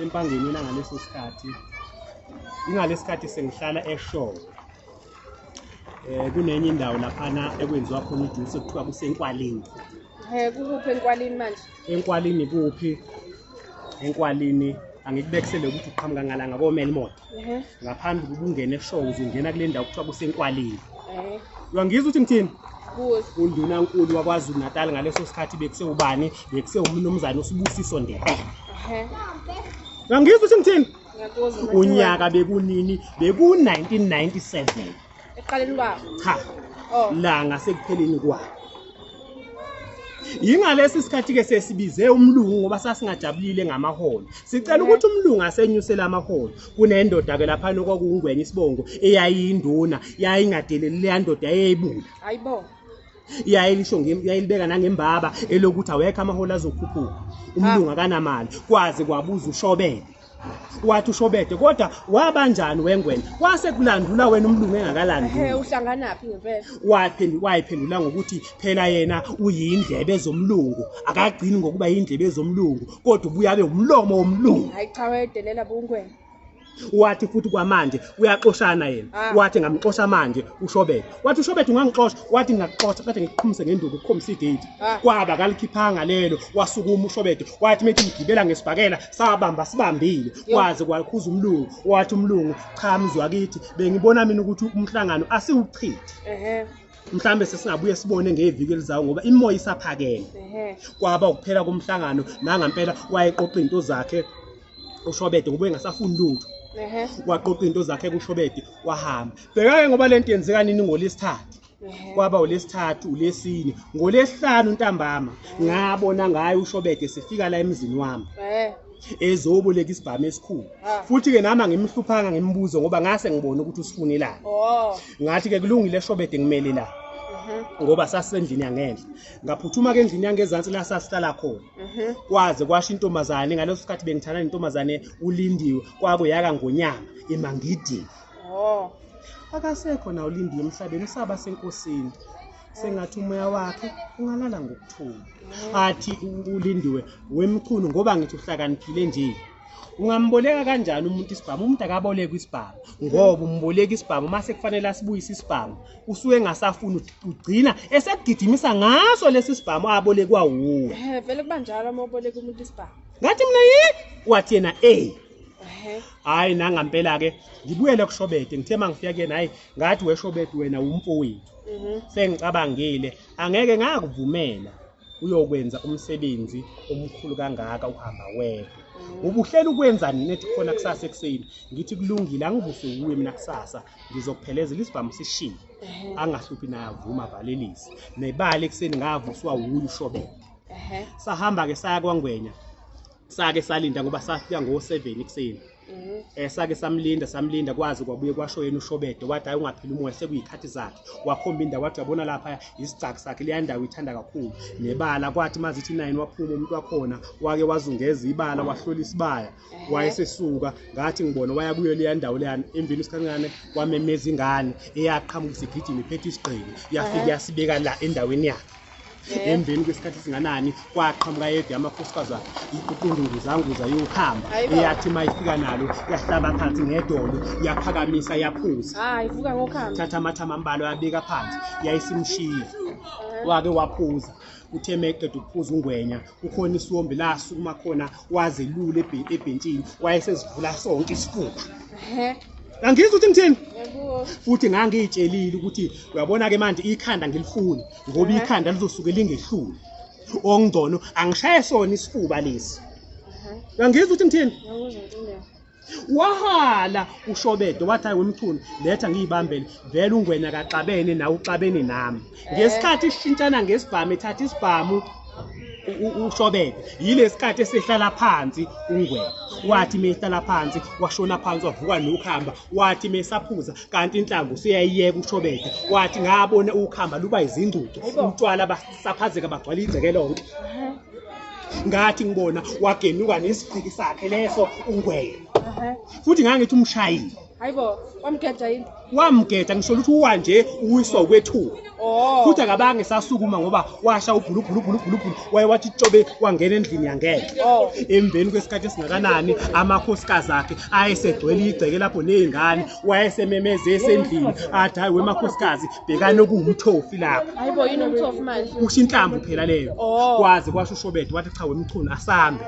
Empangeni mina ngaleso sikhathi, ingalesikhathi sengihlala eShowe. Kunenye indawo laphana ekwenziwa khona ijuice ekuthiwa kuseNkwalini. Kukuphi eNkwalini manje? ENkwalini kuphi? ENkwalini angikubekisele ukuthi uqhamuka ngalanga komela imoto. Ngaphambi kokuba ungene eShowe uzongena kule ndawo kuthiwa kuseNkwalini. Uyangizwa ukuthi ngithini? Undunankulu waKwaZulu Natal ngaleso sikhathi bekusewubani? Bekusewumnumzane uSibusiso Ndebele. Uyangizwa ukuthi ngithini? Unyaka bekunini? Beku-1997. Ekuqaleni kwawo? Cha. La ngasekupheleni kwawo. Yingalesi sikhathi-ke sesibize umlungu ngoba sasingajabulile ngamaholo. Sicela ukuthi umlungu asenyusele amaholo. Kunendoda-ke laphana okwakuwuNgwenya isibongo eyayiyinduna, yayingadeleli leya ndoda yayibula. Hayibo. Yayilisho yayilibeka nangembaba elokuthi awekho amaholo azokhuphuka. Umlungu akanamali. Kwaze kwabuza uShobede. Wathi uShobede kodwa wabanjani wengwenya? Kwase kulandula wena umlungu engakalanduli. Uhlanganaphi ngempela? Wayiphendula ngokuthi phela yena uyindlebe zomlungu, akagcini ngokuba yindlebe zomlungu kodwa ubuye abe umlomo womlungu. Hayi cha, wayedelela bungwenya. Wathi futhi kwamanje uyaxoshana yena. Wathi ngamxosha manje uShobede. Wathi uShobede ungangixosha, wathi ngingakuxosha kade ngikuqhumise ngenduku ukukhombisa igate. Kwaba kalikhiphanga lelo, wasukuma uShobede wathi methi ngigibela ngesibhakela sabamba sibambile. Kwaze kwakhuza umlungu, wathi umlungu cha mzwakithi bengibona mina ukuthi umhlangano asiwuchithe. Mhlambe sesingabuye sibone ngeviki elizayo ngoba imoya isaphakeme. Kwaba ukuphela komhlangano nangampela wayeqoqa into zakhe uShobede ngoba engasafuni lutho. Waqoqa into zakhe kuShobede wahamba. Bheka-ke ngoba lento yenzeka nini ngoLwesithathu. Kwaba uLwesithathu, uLwesine, ngoLwesihlanu ntambama ngabona ngaye uShobede sifika la emzini wami. Ezoboleka isibhamu esikhulu. Futhi-ke nami angimhluphanga ngimbuzo ngoba ngase ngibone ukuthi usifunelani. Ngathi-ke kulungile Shobede ngimele la. Ngoba sasisendlini yangenhla. Ngaphuthuma-ke endlini yangezansi la sasihlala khona. Kwaze kwasho intombazane ngaleso sikhathi bengithanda nentombazane uLindiwe kwakuyaka ngonyama emangidini. Akasekho na uLindiwe emhlabeni, usaba senkosini. Sengathi umoya wakhe ungalala ngokuthula. Athi uLindiwe wemchunu ngoba ngithi uhlakaniphile nje. Ungamboleka kanjani umuntu isibhamu? Umuntu akabolekwa isibhamu ngoba umboleka isibhamu mase kufanele asibuyise isibhamu usuke engasafuni, ugcina esekugijimisa ngaso lesi sibhamu abolekwa wuwe. Vele kuba njalo uma uboleka umuntu isibhamu. Ngathi mina yini? Wathi yena Hayi nangampela ke ngibuyele kuShobede ngithe mangifika kuyena hayi ngathi weShobede wena umfowethu. Sengicabangile angeke ngakuvumela uyokwenza umsebenzi omkhulu kangaka uhamba wedwa. Ubuhlela ukwenza nini ethi khona kusasa ekuseni? Ngithi kulungile angivuswe uwe mina kusasa ngizokuphelezela isibhamu sishiye. Angahluphi naye avuma avalelise. Nebala ekuseni ngavuswa wuye uShobede. Sahamba ke saya kwaNgwenya. Sake salinda ngoba safika ngo-7 ekuseni. Sake samlinda kwazi kwabuye kwasho yena uShobede wathi hayi ungaphila umoya sekuyikhathi zakhe. Wakhomba indawo wathi uyabona lapha isicaki sakhe leya ndawo ithanda kakhulu. Nebala kwathi mazithi 9 waphuma umuntu wakhona wake wazungeza ibala wahlola isibaya. Wayesesuka ngathi ngibona waya kuyo leya ndawo leyana emveni isikhancane kwamemeza ingane eyaqhamuka isigijima iphethe isigqiki yafika yasibeka la endaweni yakhe. Emveni kwesikhathi singanani kwaqhamuka yedwa amakhosikazi akhe iqundunguzanguza yokuhamba eyathi mayifika nalo yahlaba phansi ngedolo yaphakamisa yaphuza. Hayi vuka ngokuhamba. Thatha amathama ambalwa yabeka phansi yayisimshiya. Wake waphuza uthe meqeda ukuphuza uNgwenya ukhona isiwombe la sukuma khona wazelula ebhentshini wayesezivula sonke isifuba. Angizwa ukuthi ngithini? Futhi ngangiyitshelile ukuthi uyabona ke manje ikhanda ngilifuni ngoba ikhanda lizosuke lingehlule. Okungcono angishaye sona isifuba lesi. Uyangizwa ukuthi ngithini? Wahala uShobede wathi hayi wemchunu letha ngiyibambele vele uNgwenya kaxabene nawe uxabene nami. Ngesikhathi isishintshana ngesibhamu ethatha isibhamu uShobede yilesikhathi esehlala phansi uNgwenya. Wathi mehlala phansi washona phansi wavuka nokhamba wathi mesaphuza kanti inhlamvu useyayiyeka uShobede wathi ngabona ukhamba luba izingcucu utshwala basaphazeka bagcwala igceke lonke. Ngathi ngibona wagenuka nesiqhiki sakhe leso uNgwenya. Futhi ngangithi umshayile. Hayibo, wamgeja yini? Wamgeja, ngisho ukuthi uwa nje uwiswa ukwethuka. Oh. Futhi akabange sasukuma ngoba washa ubhulu bhulu bhulu bhulu bhulu, waye wathi tshobe wangena endlini yangena. Oh. Emveni kwesikhathi esingakanani amakhosikazi akhe ayesegcwele igceke lapho nezingane, wayesememeze esendlini athi hayi wemakhosikazi bhekani okuwumthofi lapha. Hayibo, yini umthofi manje? Kusho inhlamvu phela leyo. Oh. Kwaze kwasho uShobede wathi cha wemchunu asambe.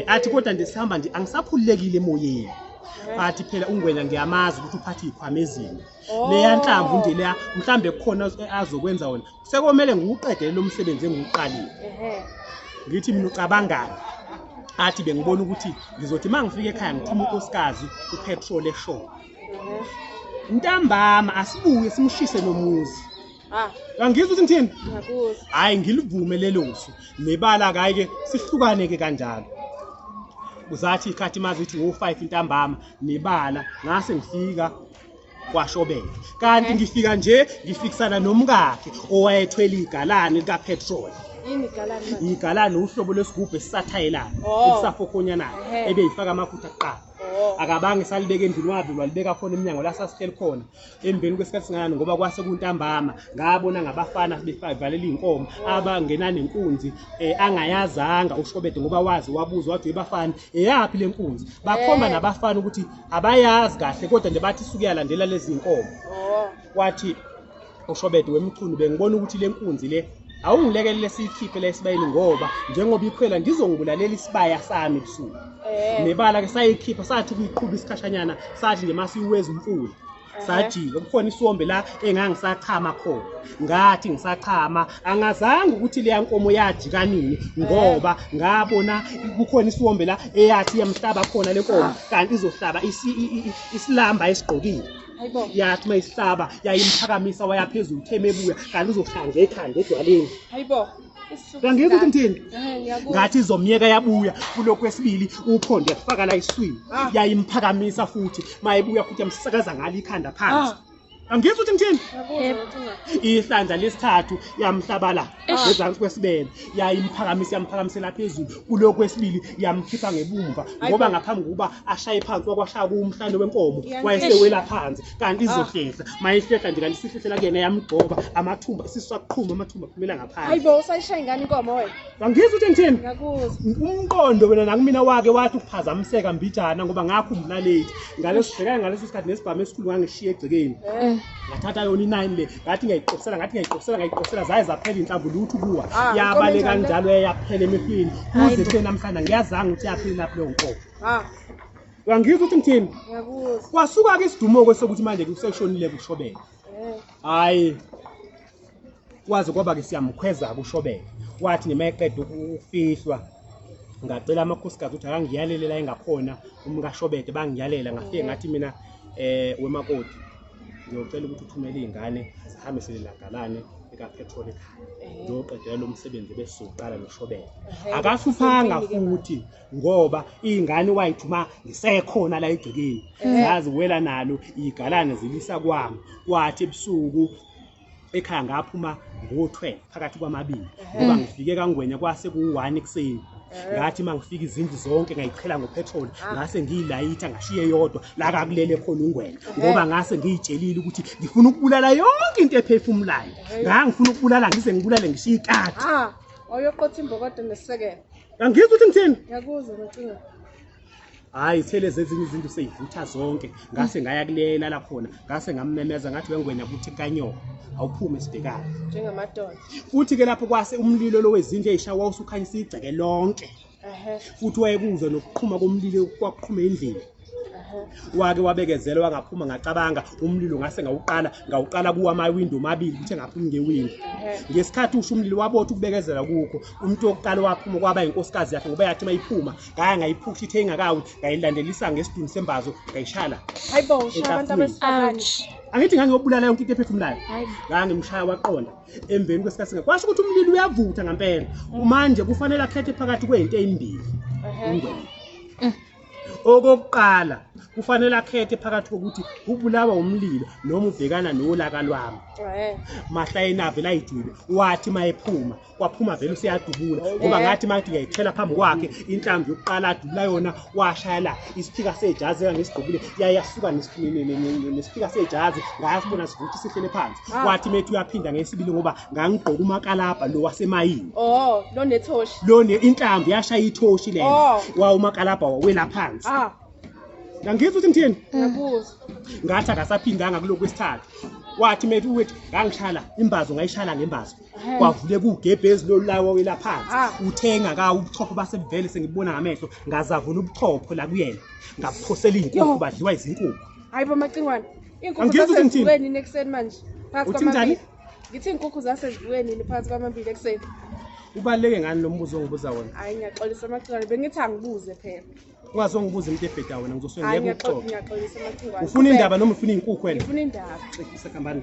Athi kodwa nje sihamba nje angisakhululekile emoyeni. Athi phela uNgwenya ngiyamazi ukuthi uphathe izikhwama ezine. Oh. Leya nhlamvu nje leya mhlambe kukhona azokwenza wona. Sekomele ngiwuqedele lo msebenzi engiwuqalile. Ehhe. Ngithi mina ucabangani? Athi bengibona ukuthi ngizothi mangifika ekhaya ngithume unkosikazi upetrol eshow. Ehhe. Ntambama asibuye simshise nomuzi. Ah, Angizwa ukuthi ngithini? ngiyakuzwa. Hayi ngilivume lelo su. Nebala kayi ke sihlukane ke kanjalo. Uzathi ikhathi mazithi ngo5 ntambama nebala ngase ngifika kwaShobela. Kanti ngifika nje ngifikisana nomkakhe owayethwele igalane lika petrol. Yini igalane manje? Igalane uhlobo lwesigubhu esisathayelana, Oh. esisafokhonyanayo, Ehhe. ebeyifaka amafutha kuqala. Oh. Akabange salibeka endlini wabe walibeka khona eminyango la sasihleli khona. Emveni kwesikhathi singani ngoba kwase kuntambama ngabona ngabafana bevalela inkomo abangena nenkunzi angayazanga uShobede ngoba wazi wabuza wathi webafana eyaphi lenkunzi, bakhomba nabafana ukuthi abayazi kahle kodwa nje bathi isuke yalandela lezi inkomo. Oh. Wathi uShobede wemchunu bengibona ukuthi lenkunzi le awungilekelele siyikhiphe la esibayeni ngoba njengoba ikhwela ngizongibulalela isibaya sami ebusuku. Nebala ke sayikhipha sathi ukuyiqhuba isikhashanyana sathi nje masiweza umfula sajika kukhona isiwombe la engangisachama khona, ngathi ngisachama angazange ukuthi leya nkomo yajika nini ngoba ngabona kukhona isiwombe la eyathi yamhlaba khona le nkomo kanti izohlaba isilamba esigqokile. Hayibo. Yathi mayihlaba yayimphakamisa waya phezulu theme ebuya kanti uzohlanga ngekhanda edwaleni. Hayibo. Angizwa ukuthi ngithini? Ngiyakuzwa. Ngathi izomyeka yabuya kulokhu kwesibili uphondo yafaka la iswini Ah. yayimphakamisa futhi mayibuya futhi yamsakaza ngalo ikhanda phansi. Ah. Angizwa ukuthi ngithini? Ngiyakuzwa ukuthi unga. Ihlandla lesithathu yamhlaba la ngezansi kwesibele yayimphakamisa yamphakamisela phezulu kulokhu kwesibili yamkhipha ngebumva ngoba ngaphambi kokuba ashaye phansi wakwashaya kumhlane wenkomo wayesewela phansi kanti izohlehla mayihlehla nje kanti isihlehlela kuyena yamgxoba amathumba isisu saqhuma amathumba aphumela ngaphandle. Hayibo, usayishaya ingane inkomo wena. Angizwa ukuthi ngithini? Ngiyakuzwa. Umqondo wena nakumina wake wathi ukuphazamiseka mbijana ngoba ngakhumbula late ngaleso bhekana ngaleso sikhathi nesibhamu esikhulu ngangishiya egcekeni. Ngathatha yona i9 le ngathi ngiyayiqoqisela ngathi ngiyayiqoqisela ngayiqoqisela zaye zaphela inhlamvu lutho kuwa Ah, yabaleka inkomo enjani le? kanjalo yaphela emehlweni kuze kube namhlanje ngiyazanga ukuthi yaphela lapho leyo nkomo. Ah, Angizwa ukuthi ngithini? ngiyakuzwa. Kwasuka ke isidumo sokuthi manje kuseshonile kuShobela. Hayi kwaze kwaba ke siyamkhweza kuShobela. Wathi noma eqeda ukufihlwa ngacela amakhosikazi ukuthi akangiyalele la engakhona umkaShobede bangiyalela ngafike ngathi mina wemakoti ngiyocela ukuthi uthumele izingane zihambe selilagalane ekapetrol ekhaya ngiyoqedela lo msebenzi bese sizoqala noShobela. Akahluphanga futhi ngoba izingane wayithuma ngisekhona la egcekeni zaziwela nalo igalane zilisa kwami. Kwathi ebusuku ekhaya ngaphuma ngo-12 phakathi kwamabili ngoba ngifike kaNgwenya kwase ku-1 ekuseni. Ngathi mangifika izindlu zonke ngayichela ngopetrol ngase ngiyilayitha ngashiye yodwa la kakulele khona uNgwenya ngoba ngase ngiyitshelile ukuthi ngifuna ukubulala yonke into ephefumulayo. Ngangifuna ukubulala ngize ngibulale ngishiye ikati. Ah, awuyoqotha imbokodo nesisekelo. Angizwa ukuthi ngithini? Ngiyakuzwa Macinga. Hayi thele ezinye izinto seyivutha zonke ngase ngaya kulela la khona ngase ngammemeza ngathi wengwenya kuthi kanyoka awuphume sibhekane. Njengamadoda. Futhi ke lapho kwase umlilo lo wezindlu eyisha wawusukhanyisa igceke lonke. Ehhe. Futhi wayekuzwa nokuqhuma komlilo kwaqhuma endlini. Ehhe. Wake wabekezela wangaphuma ngacabanga umlilo ngase ngawuqala kuwa amawindow amabili kuthe ngaphuma ngewindow. Ehhe. Ngesikhathi usho umlilo wabotha ukubekezela kukho umuntu wokuqala waphuma kwaba inkosikazi yakhe ngoba yathi mayiphuma ngaya ngayiphusha ithe ingakawi ngayilandelisa ngesiduni sembazo ngayishala. Hayibo, ushaya abantu abesifazane. Angithi ngangiyobulala yonke into ephefumulayo. Hayibo. Ngangimshaya waqonda emveni kwesikhathi singa kwasho ukuthi umlilo uyavutha ngempela. Manje kufanele akhethe phakathi kwento ezimbili. Ehhe. Ungwenya. Okokuqala Kufanele akhethe phakathi kokuthi ubulawa umlilo noma ubhekana nolaka lwami. Mahla yena vele ayijule, wathi mayephuma kwaphuma vele useyadubula, ngoba ngathi mathi ngiyayithela phambi kwakhe inhlamvu yokuqala adubula yona, washaya la isiphika sejazi engangisigqokile, yayasuka nesiphika sejazi, ngasibona sivuthi sihlele phansi. Wathi methi uyaphinda ngesibili ngoba ngangigqoka umakalabha lo wasemayini. Oh, lo nethoshi. Lo inhlamvu yashaya ithoshi lena. Wa umakalabha wawela phansi. Ngangizwa ukuthi ngithini? Ngiyakuzwa. Ngathi akasaphindanga kulokhu kwesithathu. Wathi methi uthi ngangishala imbazo, ngayishala ngembazo. Kwavuleka ugebhezi lolu wawela phansi. Uthenga ka ubuchopho basebuvele sengibona ngamehlo, ngazavula ubuchopho la kuyena. Ngaphosela izinkukhu, badliwa izinkukhu. Hayi bo Macingwane. Inkukhu zasezivuke nini ekuseni manje? Phakathi kwamabili. Ngithi inkukhu zasezivuke nini phakathi kwamabili ekuseni? Ubaluleke ngani lo mbuzo ongibuza wona? Hayi ngiyaxolisa Macingwane, bengithi angibuze phela. Ungazongibuza into ebheda wena, ngizosuke ngiyeke ukuxoxa. Ngiyaxolisa Macingwane. Ufuna indaba noma ufuna inkukhu wena? Ngifuna indaba. Xekisa kambani.